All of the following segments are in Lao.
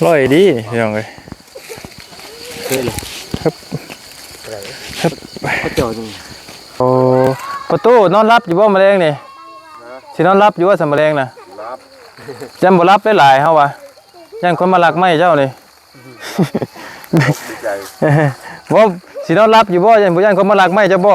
ລອຍດີພີ່ນ້ອງເອີຍ. ເຄີຍເລີຍ ຮຶບ ຮຶບ ເຂົາເຈົ້ານີ້. ໂອ້ ປະຕູນອນຫຼັບຢູ່ບໍ່ມື້ແລງນີ້? ຊິນອນຫຼັບຢູ່ບໍ່ຊະມື້ແລງນະ? ຫຼັບ ຢ້ານບໍ່ຫຼັບຫຼາຍໆ ເຮົາວ່າ ຢ້ານຄົນມາລັກໄມ້ເຈົ້ານີ້. ບໍ່ ຊິນອນຫຼັບຢູ່ບໍ່? ຢ້ານບໍ່ ຢ້ານຄົນມາລັກໄມ້ເຈົ້າບໍ່?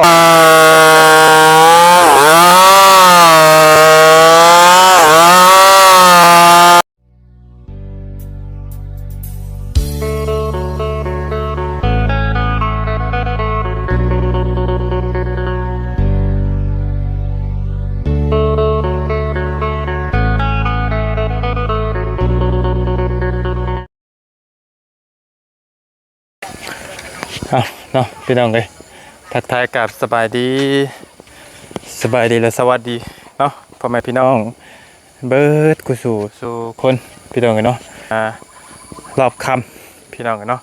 ເອົາເນາະພີ່ນ້ອງເອີຍ ທັກທາຍກັບສະບາຍດີ ສະບາຍດີ ແລະ ສະຫວັດດີເນາະ ພໍ່ແມ່ພີ່ນ້ອງເບິດຄູ່ສູ່ສູ່ຄົນ ພີ່ນ້ອງເອີຍເນາະ. ອ່າ ຮອບຄ່ຳພີ່ນ້ອງເອີຍເນາະ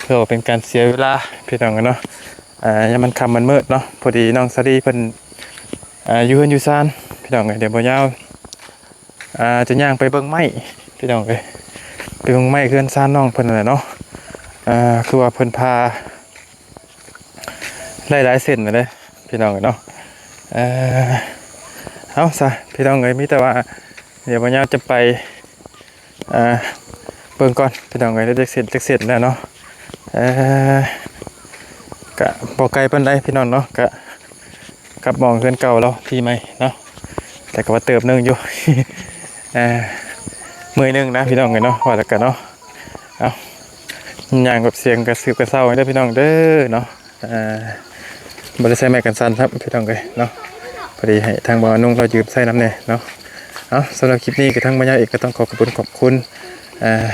ເພື່ອບໍ່ເປັນການເສຍເວລາພີ່ນ້ອງເອີຍເນາະ. ອ່າ ຍາມມັນຄ່ຳມັນມືດເນາະ ພໍດີນ້ອງສາລີເພິ່ນ ອ່າ ຢູ່ເຮືອນຢູ່ຊານພີ່ນ້ອງເອີຍ. ດຽວບໍ່ຍາວ ອ່າ ຈະຍ່າງໄປເບິ່ງໄມ້ພີ່ນ້ອງເອີຍ ໄປເບິ່ງໄມ້ເຮືອນຊານນ້ອງເພິ່ນນັ້ນແຫຼະເນາະ. ອ່າ ຄືວ່າເພິ່ນພາຫຼາຍໆເສັ້ນເລີຍພີ່ນ້ອງເອີຍເນາະ. ເອົາຊະພີ່ນ້ອງເອີຍ ມີແຕ່ວ່າດຽວບໍ່ຍາວຈະໄປ ອ່າ ເບິ່ງກ່ອນພີ່ນ້ອງເອີຍ ໄດ້ຈັກເສັ້ນຈັກເສັ້ນແລ້ວເນາະ. ເອີ ກະບໍ່ໄກປານໃດພີ່ນ້ອງເນາະ ກະກັບໝ່ອງເຮືອນເກົ່າລາວທີ່ໃໝ່ເນາະ ແຕ່ກະວ່າເຕີບໜຶ່ງຢູ່ ເອີ ເມື່ອຍໜຶ່ງນະພີ່ນ້ອງເອີຍເນາະ ວ່າແລ້ວກະເນາະ. ເອົາ ຍ່າງແບບສຽງກະຊືບກະເຊົາເດີພີ່ນ້ອງເດີເນາະ. ອ່າ ບໍ່ໄດ້ໃສ່ໄມ້ກັນສັ່ນຊ້ຳພີ່ນ້ອງເອີຍເນາະ ພໍດີໃຫ້ທາງບ່າວນຸ່ງລາວຢືມໃຊ້ນຳແດ່ເນາະ. ເອົາ ສຳລັບຄລິບນີ້ກະທາງບ່າວຍາວເອງກະຕ້ອງຂໍຂອບຄຸນຂອບຄຸນ ອ່າ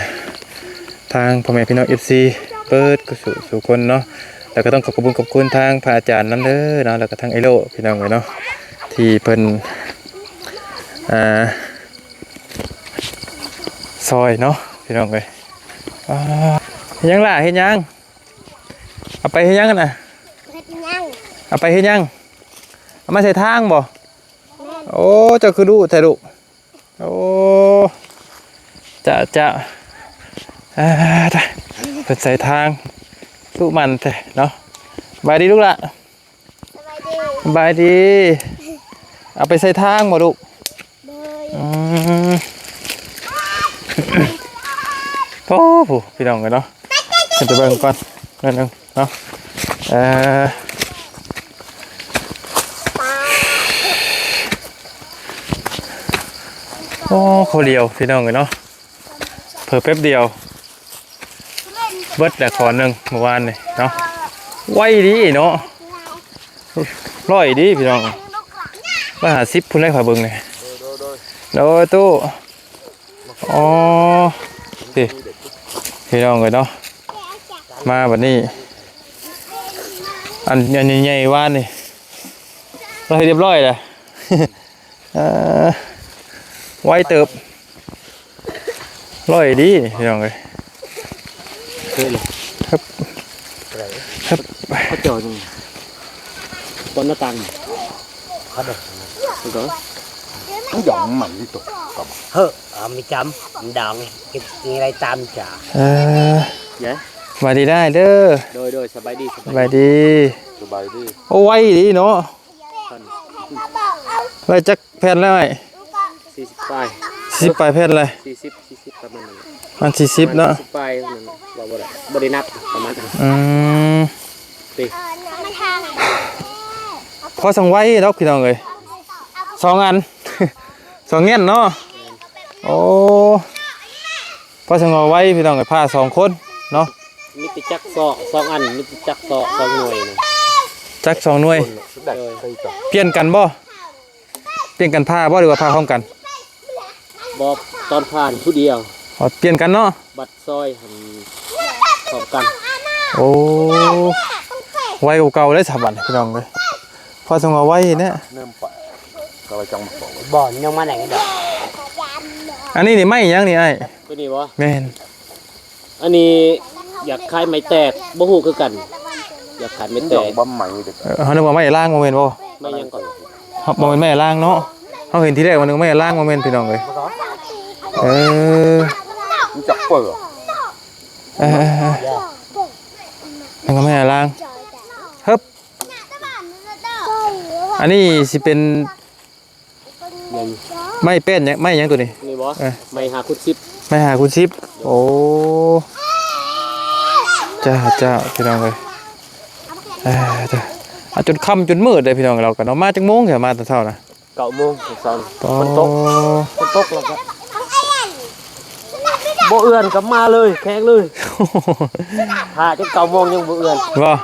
ທາງພໍ່ແມ່ພີ່ນ້ອງເອັຟຊີເບິດສູ່ສູ່ຄົນເນາະ ແລ້ວກະຕ້ອງຂໍຂອບຄຸນຂອບຄຸນທາງພະອາຈານນຳເດີເນາະ ແລ້ວກະທາງໄອໂລພີ່ນ້ອງເອີຍເນາະ ທີ່ເພິ່ນ ອ່າ ຊ່ອຍເນາະພີ່ນ້ອງເອີຍ. ອ່າ ເຮັດຫຍັງລະ ເຮັດຫຍັງ? ເອົາໄປເຮັດຫຍັງຫັ້ນນະ? ເຮັດຫຍັງ? ເອົາໄປເຮັດຫຍັງ? ເອົາມາໃສ່ທາງບໍ່? ແມ່ນ. ໂອ້ ເຈົ້າຄືດຸແທ້ລູກ. ໂອ້ ຈະ ຈະ ອ່າ ເພິ່ນໃສ່ທາງ ດຸໝັ່ນແທ້ເນາະ. ສະບາຍດີລູກຫຼ້າ. ສະບາຍດີ. ສະບາຍດີ. ເອົາໄປໃສ່ທາງບໍ່ລູກ? ໂດຍ. ອືມ ໂອ້ ຜູ້ ພີ່ນ້ອງເອີຍເນາະ ຂຶ້ນໄປເບິ່ງກ່ອນໜ້ອຍໜຶ່ງເນາະ. ເອີ ໂອ້ ເຂົ້າຫຼຽວພີ່ນ້ອງເອີຍເນາະ ເຜີແປັບດຽວ ເບິດແລ້ວຂໍໜຶ່ງມື້ວານນີ້ເນາະ. ໄວດີເນາະ ຮ້ອຍດີພີ່ນ້ອງ ຮ້ອຍຫ້າສິບພຸ້ນແຫຼະຂ້ອຍເບິ່ງນີ້. ໂດຍ ໂດຍ ໂດຍ ຕູ້. ອໍ ນີ້ພີ່ນ້ອງເອີຍເນາະ ມາບັດນີ້ ອັນ ອັນໃຫຍ່ໆວານນີ້ ເຮົາເຮັດຮຽບຮ້ອຍແລ້ວ. ເອີ ໄວເຕີບ ຮ້ອຍດີພີ່ນ້ອງເອີຍ. ເຄີຍເລີຍ ຮຶບ ຮຶບ ເຂົາເຈົ້ານີ້ ບ່ອນໜ້າຕ່າງ ເຂົາເດີ ມັນກໍ ມັນຫຍອງມັນຢູ່ຕົວ ເຮີ້ ເອົາມີຈຳ ມັນດອງ ກິນ ກິນໄດ້ຕາມຈາ. ເອີ ສະບາຍດີໄດ້ເດີ. ໂດຍ ໂດຍ ສະບາຍດີ ສະບາຍດີ ສະບາຍດີ. ສະບາຍດີ. ໂອ້ ໄວດີເນາະ ໄດ້ຈັກ ແຜ່ນແລ້ວອ້າຍ? ສີ່ສິບປາຍ ສີ່ສິບປາຍແຜ່ນເລີຍ. ສີ່ສິບ ສີ່ສິບປະມານນັ້ນແຫຼະ ປະມານສີ່ສິບເນາະ ສີ່ສິບປາຍນັ້ນ ວ່າບໍ່ໄດ້ ບໍ່ໄດ້ນັບປະມານນັ້ນ. ອືມ ຕິ ພໍສ່ຳໄວດອກພີ່ນ້ອງເອີຍ ສອງອັນ ສອງແງ່ນເນາະ. ໂອ້ ພໍສ່ຳວ່າໄວພີ່ນ້ອງເອີຍ ພາສອງຄົນເນາະ. ມີແຕ່ຈັກຊອກສອງອັນ ມີແຕ່ຈັກຊອກສອງໜ່ວຍນະ ຈັກສອງໜ່ວຍ. ໂດຍ ປ່ຽນກັນບໍ່? ປ່ຽນກັນພາບໍ່ ຫຼືວ່າພາພ້ອມກັນ? ບໍ່ ຕອນພານຜູ້ດຽວ. ອໍ ປ່ຽນກັນເນາະ ບັດຊອຍຫັ້ນ ພ້ອມກັນ. ໂອ້ ໄວກວ່າເກົ່າເດ້ສາບັດນີ້ພີ່ນ້ອງເອີຍ ພໍສ່ຳວ່າໄວແນະ. ບໍ່ ຍັງມາໄດ້ດອກ. ອັນນີ້ນີ້ໄມ້ຫຍັງນີ້ອ້າຍ? ຕົວນີ້ບໍ່? ແມ່ນ. ອັນນີ້ຢາກຂາຍໄມ້ແຕກ ບໍ່ຮູ້ຄືກັນ ຢາກຂາຍໄມ້ແຕກ. ເອີ ເຮົານຶກວ່າໄມ້ລາງ ບໍ່ແມ່ນບໍ່? ໄມ້ຫຍັງກ່ອນ? ບໍ່ແມ່ນໄມ້ລາງເນາະ ເຮົາເຫັນທີແລກວ່ານຶກໄມ້ລາງ ບໍ່ແມ່ນພີ່ນ້ອງເອີຍ. ເອີ ຮູ້ຈັກເປີ? ເອີໆໆ ແລ້ວກໍແມ່ລ້າງ ຮຶບ ອັນນີ້ຊິເປັນ ແມ່ນ ໄມ້ແປ້ນຫຍັງ ໄມ້ຫຍັງຕົວນີ້? ນີ້ບໍ່? ເອີ ໄມ້ຫ້າຄູນສິບ ໄມ້ຫ້າຄູນສິບ ໂອ້ ເຈົ້າ ເຈົ້າ ພີ່ນ້ອງເອີຍ ເອີ ເຈົ້າ ອາ ຈົນຄ່ຳຈົນມືດເດ້ພີ່ນ້ອງ ເຮົາກໍເນາະ ມາຈັກໂມງ ມາແຕ່ເຊົ້ານະ? ເກົ້າໂມງເຊົ້າ ຝົນຕົກ ຝົນຕົກແລ້ວກໍບໍ່ເອື້ອນກັບມາເລີຍ ແຂງເລີຍ ຖ້າຈົນເກົ້າໂມງຍັງບໍ່ເອື້ອນ ບໍ່?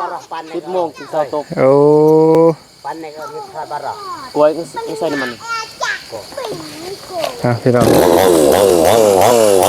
ສິບໂມງຈຶ່ງເຊົາຕົກ ໂອ້ ກວຍ ໃສ່ນ້ຳມັນ ອ່ະ ພີ່ນ້ອງ ໄມ້ ເນາະ ພີ່ນ້ອງເນາະ ມ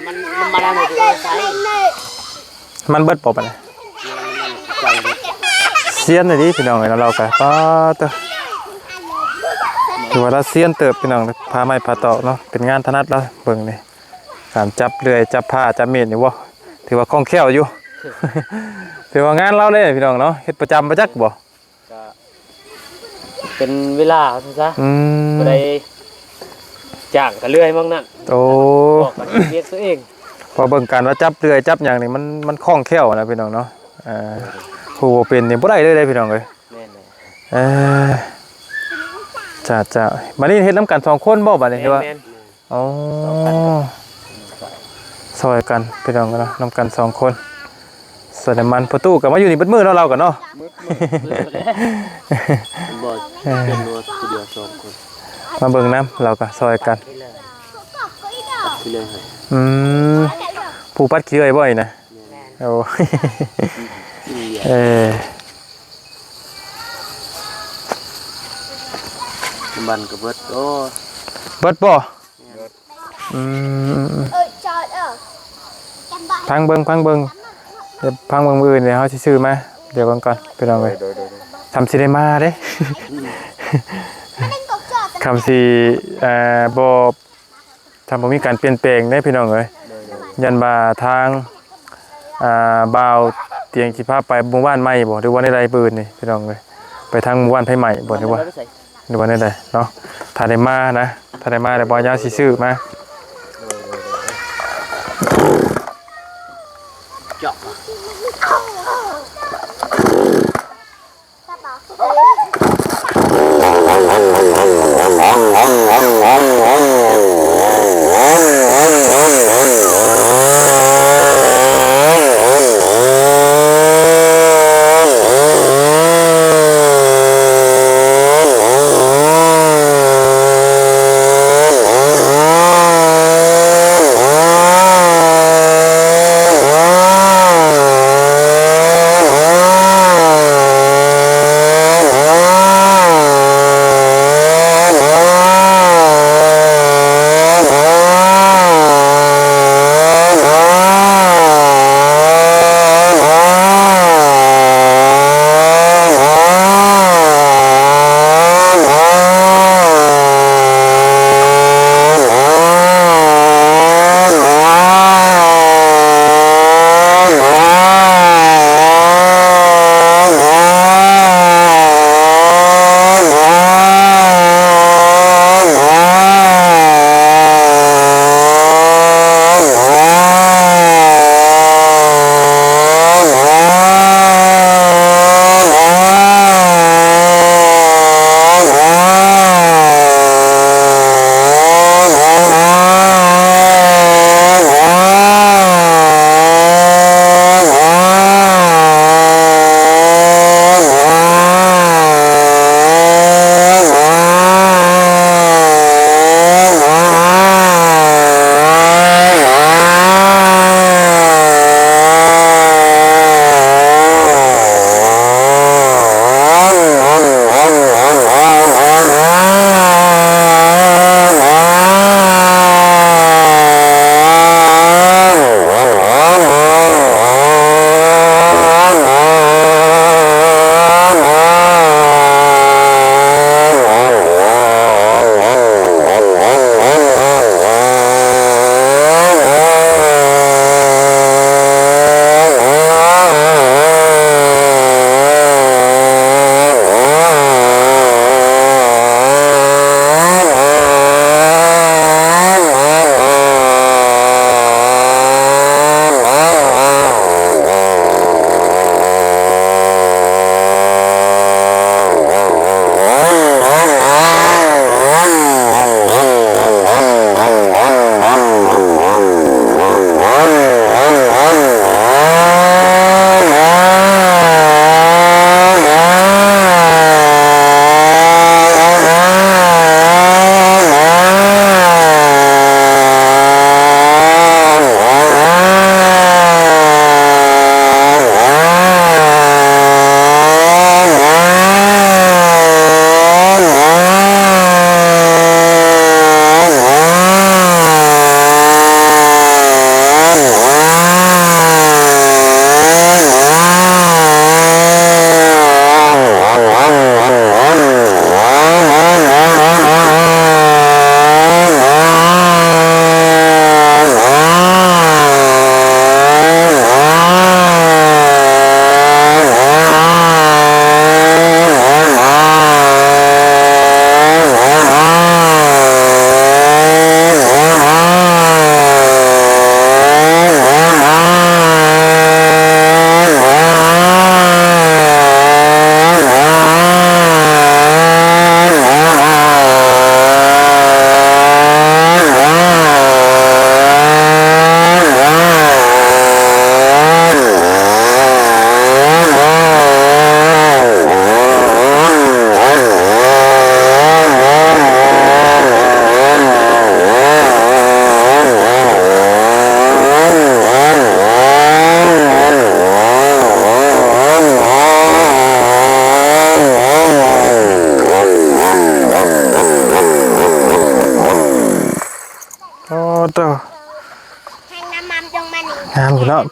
ັນ ມັນມາແລ້ວນີ້ ມັນເບິດບໍ່ປານໃດ? ມັນ ມັນຈັງເບິດ ຊຽນອີ່ຫຼີພີ່ນ້ອງເອີຍ ລາວກໍ ປາດເຕີ ຖືວ່າລາວຊຽນເຕີບພີ່ນ້ອງ ຜ່າໄມ້ຜ່າຕອກເນາະ ເປັນງານຖະໜັດລາວ ເບິ່ງນີ້ ການຈັບເລື່ອຍ ຈັບພ້າ ຈັບມີດນີ້ ໂອ້ ຖືວ່າຄ່ອງແຄ້ວຢູ່ ຖືວ່າງານລາວເດ້ພີ່ນ້ອງເນາະ ເຮັດປະຈຳບໍ່ຈັກບໍ່? ກະເປັນເວລາວ່າຊັ້ນຊະ ອືມ ຜູ້ໃດຈ້າງກະເລື່ອຍໝ່ອງນັ້ນ ໂອ້ ອອກກະເຮັດວຽກຕົວເອງ ເພາະເບິ່ງການວ່າຈັບເລື່ອຍຈັບຫຍັງນີ້ ມັນ ມັນຄ່ອງແຄ້ວນະພີ່ນ້ອງເນາະ ເອີ ຜູ້ບໍ່ເປັນນີ້ບໍ່ໄດ້ເລີຍເດ້ພີ່ນ້ອງເອີຍ ແມ່ນເລີຍ ເອີ ຈ້າໆ ບັດນີ້ເຮັດນຳກັນສອງຄົນບໍ່ບັດນີ້ ແມ່ນ ຫຼືວ່າ ແມ່ນ ອໍ ຊ່ອຍກັນພີ່ນ້ອງເນາະ ນຳກັນສອງຄົນ ໃສ່ນ້ຳມັນ ພໍ່ຕູ້ກໍມາຢູ່ນີ້ເບິດມື້ເນາະ ລາວກໍເນາະ ເບິດມື້ ບໍ່ ເອີ ເປັນວ່າຜູ້ດຽວສອງຄົນ ມາເບິ່ງນຳ ລາວກໍຊ່ອຍກັນ ອືມ ຜູ້ປັດຂີ້ເລື່ອຍບໍ່ນີ້ນະ? ແມ່ນ ໂອ້ ອືມ ເອີ ນ້ຳມັນກໍເບິດ ໂອ້ ເບິດບໍ່? ອືມ ເອີ ເອີ ຟັງເບິ່ງ ຟັງເບິ່ງ ດຽວຟັງເບິ່ງ ມື້ອື່ນດຽວເຮົາຊິຊື້ມາ ດຽວເບິ່ງກ່ອນພີ່ນ້ອງເອີຍ ໂດຍໆໆ ຄຳຊິໄດ້ມາເດ້ ອືມ ຄຳຊິ ເອີ ບໍ່ ຖ້າບໍ່ມີການປ່ຽນແປງເດ້ພີ່ນ້ອງເອີຍ ໂດຍໆ ຢ້ານວ່າທາງ ອ່າ ບ່າວຕຽງຊິພາໄປໝູ່ບ້ານໃໝ່ບໍ່ ຫຼືວ່າແນວໃດ ມື້ອື່ນນີ້ພີ່ນ້ອງເອີຍ ໄປທາງໝູ່ບ້ານໃຜໃໝ່ບໍ່ ຫຼືວ່າ ຫຼືວ່າແນວໃດເນາະ ຖ້າໄດ້ມານະ ຖ້າໄດ້ມາແລ້ວບ່າວຍາວຊິຊື້ມາ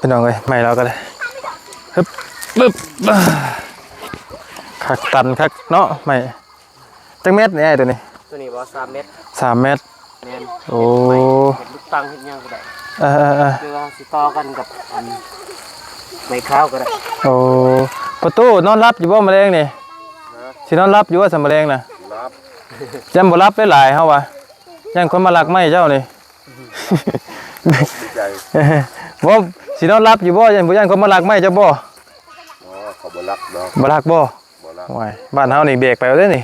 ພີ່ນ້ອງເອີຍ ໄມ້ລາວກໍໄດ້ ຮຶບ ປຶບ ຄັກ ຕັນຄັກເນາະ ໄມ້ ຈັກແມັດນີ້ອ້າຍໂຕນີ້? ໂຕນີ້ບໍ່ ສາມແມັດ ສາມແມັດ ແມ່ນ ໂອ້ ເຮັດລູກຕັງເຮັດຫຍັງກໍໄດ້ ເອີໆໆ ຫຼືວ່າຊິຕໍ່ກັນກັບອັນໄມ້ຂາວກໍໄດ້ ໂອ້ ພໍ່ຕູ້ນອນຫຼັບຢູ່ບໍ່ມື້ແລງນີ້? ຮະ ຊິນອນຫຼັບຢູ່ບໍ່ຊະມື້ແລງນະ? ຫຼັບ ຢ້ານບໍ່ຫຼັບໄດ້ຫຼາຍເຮົາວ່າ ຢ້ານຄົນມາລັກໄມ້ເຈົ້ານີ້ ດີໃຈ ບໍ່ ຊິນອນຫຼັບຢູ່ບໍ່? ຢ້ານບໍ່ ຢ້ານຄົນມາລັກໄມ້ເຈົ້າບໍ່? ອໍ ເຂົາບໍ່ລັກດອກ ບໍ່ລັກບໍ່? ບໍ່ລັກ ໂອ້ຍ ບ້ານເຮົານີ້ແບກໄປເອົາເດ້ນີ້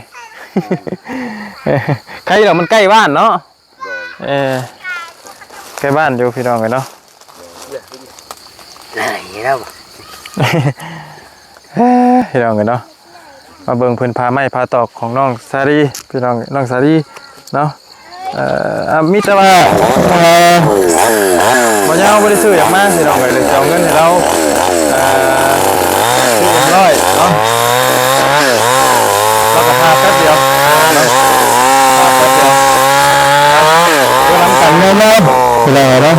ໃຄດອກ ມັນໃກ້ບ້ານເນາະ ໂດຍ ເອີ ໃກ້ບ້ານຢູ່ພີ່ນ້ອງເອີຍເນາະ ເອີ ພີ່ນ້ອງເອີຍເນາະ ມາເບິ່ງເພິ່ນຜ່າໄມ້ຜ່າຕອກຂອງນ້ອງສາລີ ພີ່ນ້ອງ ນ້ອງສາລີເນາະ ເອີ ອ່າ ມີແຕ່ວ່າ ເອີ ບໍ່ຍາວບໍ່ໄດ້ຊື້ຫຍັງມາ ພີ່ນ້ອງເອີຍ ເລີຍຊິເອົາເງິນໃຫ້ລາວ ເອີ ສີ່ຮ້ອຍເນາະ ລາວກໍຖ້າແປັບດຽວເນາະ ຖ້າແປັບດຽວ ເບິ່ງນຳກັນເດີ ພີ່ນ້ອງເອີຍເນາະ.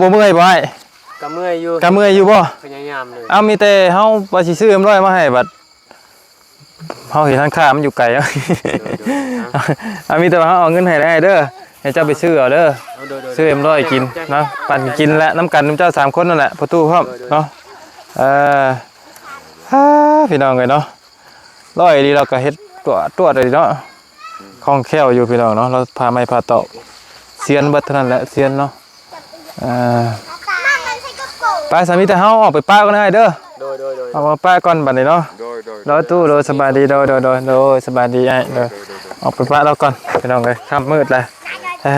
ບໍ່ເມື່ອຍບໍ່ອ້າຍ? ກໍເມື່ອຍຢູ່ ກໍເມື່ອຍຢູ່ບໍ່? ພະຍາຍາມເລີຍ. ເອົາ ມີແຕ່ເຮົາວ່າຊິຊື້ເອັມຮ້ອຍມາໃຫ້ ບັດເຮົາເຫັນຮ້ານຄ້າມັນຢູ່ໄກ ໂດຍໆ ເອົາ ມີແຕ່ວ່າເຮົາເອົາເງິນໃຫ້ໄດ້ເດີ ໃຫ້ເຈົ້າໄປຊື້ເອົາເດີ ໂດຍໆ ຊື້ເອັມຮ້ອຍກິນເນາະ ປັນກິນແຫຼະ ນຳກັນນຳເຈົ້າສາມຄົນນັ້ນແຫຼະ ພໍ່ຕູ້ພ້ອມເນາະ. ເອີ ອາ ພີ່ນ້ອງເອີຍເນາະ ຫຼອຍອີ່ຫຼີ ລາວກໍເຮັດຕົວະໆ ອີ່ຫຼີເນາະ ອືມ ຄ່ອງແຄ້ວຢູ່ພີ່ນ້ອງເນາະ ລາວຜ່າໄມ້ຜ່າຕອກ ຊຽນເບິດເທົ່ານັ້ນແຫຼະ ຊຽນເນາະ. ເອີ ໄປ ສາມີ ແຕ່ເຮົາອອກໄປປະກ່ອນເດີອ້າຍເດີ ໂດຍໆໆ ອອກມາປະກ່ອນບັດນີ້ເນາະ ໂດຍໆ ໂດຍ ຕູ້ ໂດຍ ສະບາຍດີ ໂດຍໆໆ ໂດຍ ສະບາຍດີອ້າຍ ໂດຍ ໂດຍໆໆ ອອກໄປປະລາວກ່ອນ ພີ່ນ້ອງເອີຍ ຄ່ຳມືດແລ້ວ. ເອີ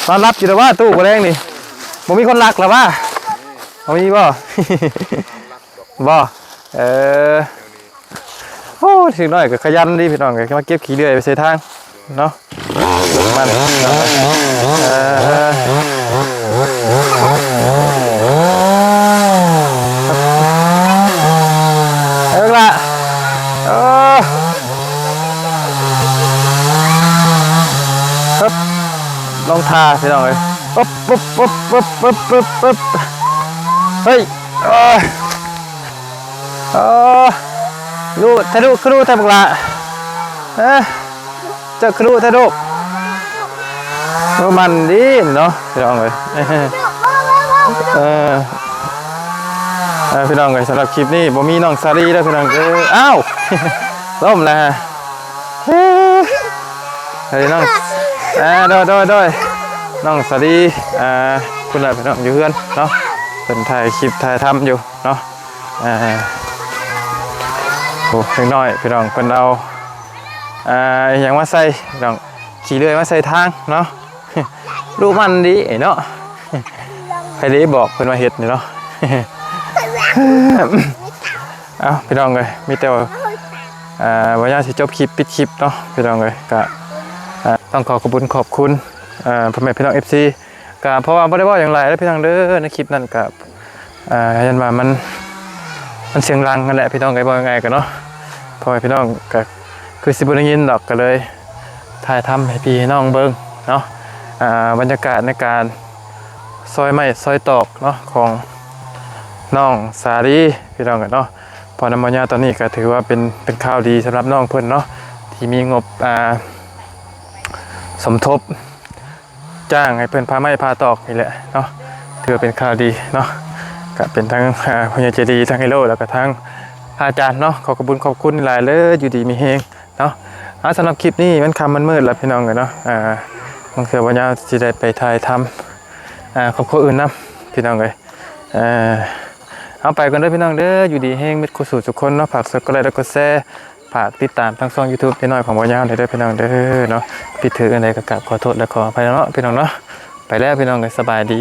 ນອນຫຼັບຢູ່ແລ້ວຫວາ ຕູ້ ມື້ແລງນີ້ ບໍ່ມີຄົນລັກແລ້ວຫວາ ບໍ່ມີບໍ່? ບໍ່ ເອີ ໂອ້ ເດັກນ້ອຍກໍຂະຫຍັນດີພີ່ນ້ອງເອີຍ ມາເກັບຂີ້ເລື່ອຍໄປໃສ່ທາງເນາະ ມັນ ເອີ ເອີ ເອີ ລະ ເອີ ຮຶບ ລົງທ່າພີ່ນ້ອງເອີຍ ປຶບ ປຶບ ປຶບ ເຮີ້ຍ ເອີ ເອີ ດຸແທ້ດຸ ຄືດຸແທ້ບັກຫຼ້າ ເອີ ເຈົ້າຄືດຸແທ້ດຸ ເອີ ມັນດີເນາະ ພີ່ນ້ອງເອີຍ ເອີ ເອີ ພີ່ນ້ອງເອີຍ ສຳລັບຄລິບນີ້ບໍ່ມີນ້ອງສາລີເດີພີ່ນ້ອງເອີຍ ອ້າວ ລົ້ມແລ້ວ ເອີຍ ເອີຍ ນ້ອງ ອ່າ ໂດຍ ໂດຍ ໂດຍ ນ້ອງສາລີ ອ່າ ພຸ້ນລະພີ່ນ້ອງ ຢູ່ເຮືອນເນາະ ເພິ່ນຖ່າຍຄລິບຖ່າຍທຳຢູ່ເນາະ ອ່າ ໂອ້ ເດັກນ້ອຍພີ່ນ້ອງ ເພິ່ນເອົາ ອ່າ ອີ່ຫຍັງມາໃສ່ພີ່ນ້ອງ ຂີ້ເລື່ອຍມາໃສ່ທາງເນາະ ດຸມັນດີເນາະ ໃຜເດ້ບອກເພິ່ນວ່າເຮັດນີ້ເນາະ ເອົ້າ ພີ່ນ້ອງເອີຍ ມີແຕ່ວ່າ ອ່າ ບໍ່ຢາກຊິຈົບຄລິບ ປິດຄລິບເນາະ ພີ່ນ້ອງເອີຍ ກະ ອ່າ ຕ້ອງຂໍຂອບບຸນຂອບຄຸນ ອ່າ ພໍ່ແມ່ພີ່ນ້ອງ ເອັຟຊີ ກະເພາະວ່າບໍ່ໄດ້ເວົ້າຫຍັງຫຼາຍເດີພີ່ນ້ອງເດີ ໃນຄລິບນັ້ນກະ ອ່າ ຢ້ານວ່າມັນ ມັນສຽງດັງຫັ້ນແຫຼະພີ່ນ້ອງເອີຍ ເວົ້າງ່າຍໆ ກະເນາະ ພໍ່ແມ່ພີ່ນ້ອງກະຄືຊິບໍ່ໄດ້ຍິນດອກ ກະເລີຍຖ່າຍທຳໃຫ້ພີ່ໃຫ້ນ້ອງເບິ່ງເນາະ ອ່າ ບັນຍາກາດໃນການ ຊອຍໄມ້ຊອຍຕອກເນາະ ຂອງນ້ອງສາລີພີ່ນ້ອງເອີຍເນາະ ເພາະນຳມາຍາຕອນນີ້ກໍຖືວ່າເປັນ ເປັນຂ່າວດີສຳລັບນ້ອງເພິ່ນເນາະ ທີ່ມີງົບ ອ່າ ສົມທົບຈ້າງໃຫ້ເພິ່ນຜ່າໄມ້ຜ່າຕອກນີ້ແຫຼະເນາະ ຖືວ່າເປັນຂ່າວດີເນາະ ກໍເປັນທັງ ອ່າ ຜູ້ໃຫຍ່ໃຈດີ ທັງໄອໂລ ແລ້ວກໍທັງພະອາຈານເນາະ ຂໍຂອບຄຸນຂອບຄຸນຫຼາຍເລີຍ ຢູ່ດີມີແຮງ ເນາະ ອ່າ ສຳລັບຄລິບນີ້ມັນຄ່ຳມັນມືດລະພີ່ນ້ອງເອີຍເນາະ ອ່າ ບາງເທື່ອບໍ່ຍາວຊິໄດ້ໄປຖ່າຍທຳ ອ່າ ຄອບຄົວອື່ນນຳພີ່ນ້ອງເອີຍ ເອີ ເອົາໄປກ່ອນເດີພີ່ນ້ອງເດີ ຢູ່ດີແຮງເໝິດຄູ່ສູ່ທຸກຄົນເນາະ ຝາກກົດໄລກ໌ ກົດແຊ ຝາກຕິດຕາມທາງຊ່ອງຢູທູບນ້ອຍໆຂອງບໍ່ຍາວເດີພີ່ນ້ອງເດີເນາະ ຜິດຖືກອັນໃດກໍກາບຂໍໂທດ ແລະ ຂໍອະໄພເນາະພີ່ນ້ອງເນາະ ໄປແລ້ວພີ່ນ້ອງເອີຍ ສະບາຍດີ.